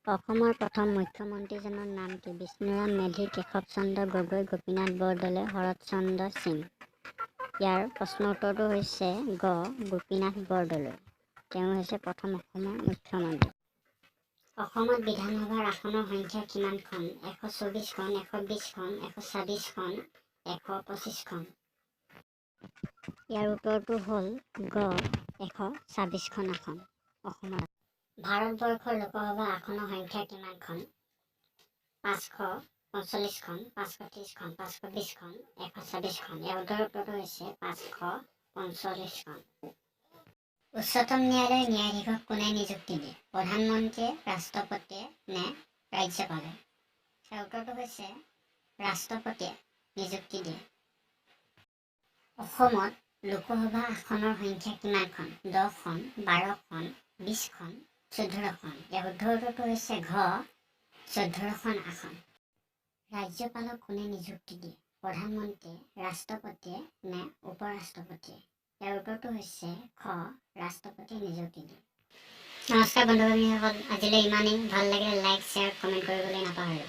অসমৰ প্ৰথম মুখ্যমন্ত্ৰীজনৰ নাম কি? বিষ্ণুৰাম মেধি, কেশৱ চন্দ্ৰ গগৈ, গোপীনাথ বৰদলৈ, শৰৎ চন্দ্ৰ সিং। ইয়াৰ প্ৰশ্ন উত্তৰটো হৈছে গ, গোপীনাথ বৰদলৈ। তেওঁ হৈছে প্ৰথম অসমৰ মুখ্যমন্ত্ৰী। অসমত বিধানসভাৰ আসনৰ সংখ্যা কিমানখন? 124খন, 120খন, 126খন, 125খন। ইয়াৰ উত্তৰটো হ'ল গ, 126খন আসন অসমত। ভাৰতবৰ্ষৰ লোকসভা আসনৰ সংখ্যা কিমানখন? 545খন, 530খন, 520খন, 126খন। ইয়াৰ উত্তৰটো হৈছে 545খন। উচ্চতম ন্যায়ালয়ৰ ন্যায়াধীশক কোনে নিযুক্তি দিয়ে? প্ৰধানমন্ত্ৰীয়ে, ৰাষ্ট্ৰপতিয়ে নে ৰাজ্যপালে? ইয়াৰ উত্তৰটো হৈছে ৰাষ্ট্ৰপতিয়ে নিযুক্তি দিয়ে। অসমত লোকসভা আসনৰ সংখ্যা কিমানখন? 10খন, 12খন, 20খন, 14খন। ইয়াৰ শুদ্ধ উত্তৰটো হৈছে ঘ, 14খন আসন। ৰাজ্যপালক কোনে নিযুক্তি দিয়ে? প্ৰধানমন্ত্ৰীয়ে, ৰাষ্ট্ৰপতিয়ে নে উপ ৰাষ্ট্ৰপতিয়ে? ইয়াৰ উত্তৰটো হৈছে খ, ৰাষ্ট্ৰপতিয়ে নিযুক্তি দিয়ে। নমস্কাৰ বন্ধু বান্ধৱীসকল, আজিলৈ ইমানেই। ভাল লাগিলে লাইক, শ্বেয়াৰ, কমেণ্ট কৰিবলৈ নাপাহৰিব।